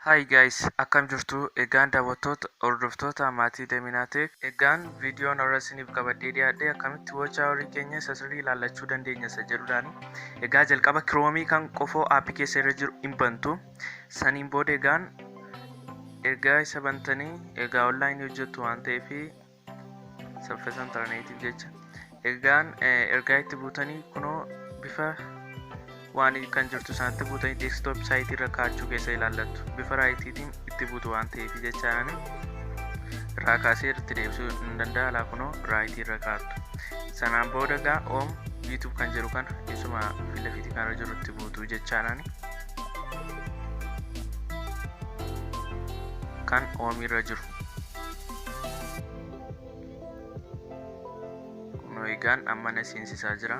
Hi guys, akkam jirtu? Egaan daawwattoota, hordoftoota maatii Daminaateek. Egaan viidiyoon har'a isiniif qabadhee dhiyaadhe akkamitti watch hourii keenya isa sirrii ilaallachuu dandeenya isa jedhuudhaani. Egaa jalqaba Kiroomii kan qofoo aappii keessa irra jiru hin bantu. Saniin booda egaan ergaa isa bantanii, egaa onlaayinii hojjettu waan ta'eef saffisa intarneetiif jecha. Egaan ergaa itti buutanii kunoo bifa waan kan jirtu sanatti buutanii desktop saayitii irra kaa'achuu keessa ilaallattu. Bifa raayitiitiin itti buutu waan ta'eef jechaan irraa kaasee irratti deebisuu hin danda'a. Laa kunoo raayitii irra kaa'attu. Sanaan booda egaa oom YouTube kan jedhu kana isuma filafiitii kan irra jiru itti buutu jechaadhaan. Kan oom irra jiru. Kunoo egaan amma na seensisaa jira.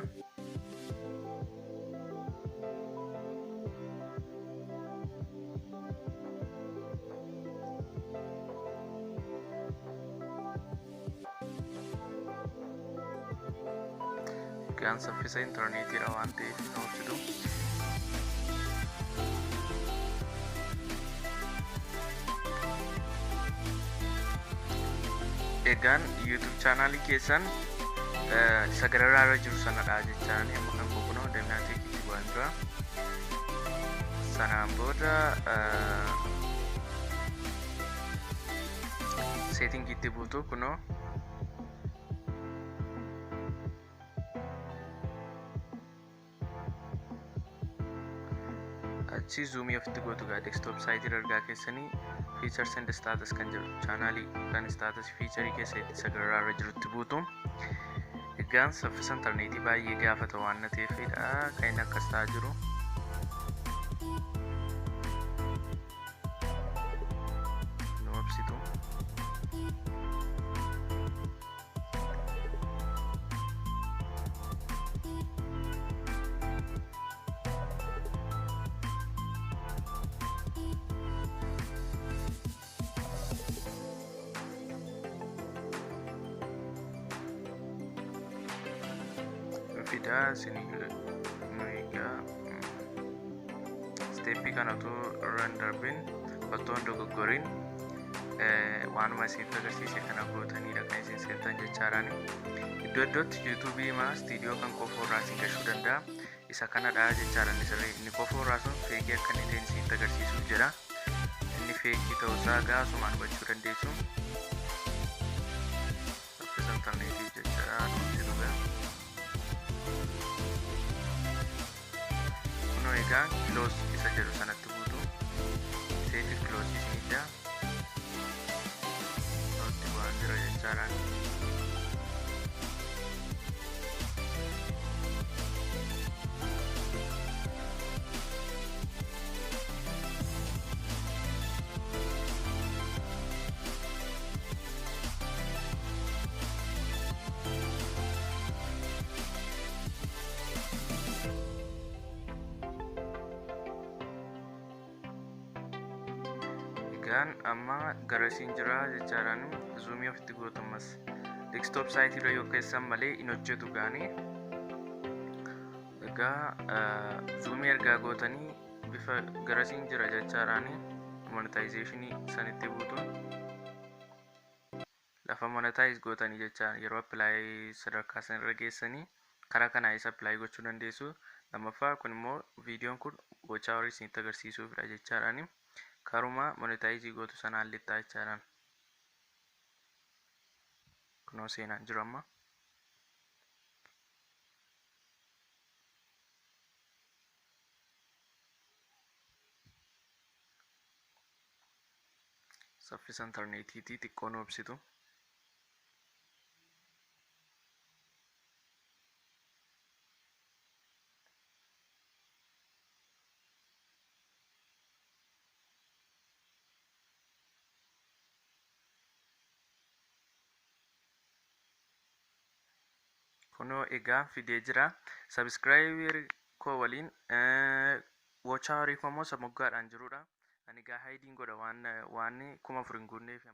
Egaan saffisa intarneetiidha waan ta'eef hin obsitu. Egaan YouTube chaanaalii keessan isa gararraa irra jiru sanadha jechaan amma kan koo kunoo Daminaateek itti bu'aan jira. Sanaan booda seetingii itti buutu kunoo achi zuumii ofitti gootu gaa desktop saayitii irra argaa keessanii features and status kan jedhu chaanaalii kan status featurii keessa itti sagarraa irra jirutti buutu. Egaan saffisa intarneetii baay'ee gaafata waan na ta'eefidha kan inni akkas ta'aa jiru. Nu obsitu. Fidaa isin nu egaa steeppii kana otoo irra hin darbin, otoo hin dogoggoriin, waanuma isinitti agarsiise kana gootanidha kan isin seentan jechaadhaan. Iddoo iddootti yuutuubii maa istiidiyoo kan qofoo irraa isin gashuu danda'a. Isa kanadha jechaadha inni sirrii. Inni qofoo irraa sun feekii akka inni ta'e isinitti agarsiisuuf jedha. Inni feekii ta'uusaa gaasumaan hubachuu dandeessu. Saffisa intarneetiif jechaadha nuti dhugaa. Kunoo egaa close isa jedhu sanatti buutu. Seefi close isinidha. Itti bu'aan jira jechaadha. Egaan amma garasiin jira jechaadhaan zuumii ofitti gootu ammas. Desktop saayitii irra yoo keessan malee hin hojjetu gaanii. Egaa zuumii ergaa gootanii bifa garasiin jira jechaadhaan monetaayizeeshinii sanitti buutu. Lafa monetaayiz gootanii jechaan yeroo appilaayi sadarkaa san irra geessanii karaa kanaa isa appilaayi gochuu dandeessu. Lammaffaa kun immoo viidiyoon kun watch hourii isinitti agarsiisuufidha jechaadhaan. Karuma monetaayizii gootu sanaan lixxaa jechaadhaan. Kunoo seenaan jiru amma. Saffisa intarneetiitii xiqqoo nu obsitu. Kunoo egaa fidee jira. Sabiskiraayibii koo waliin watch hourii koo immoo isa moggaadhaan jirudha. Ani egaa haayidiin godha waan 4000 hin guunneef.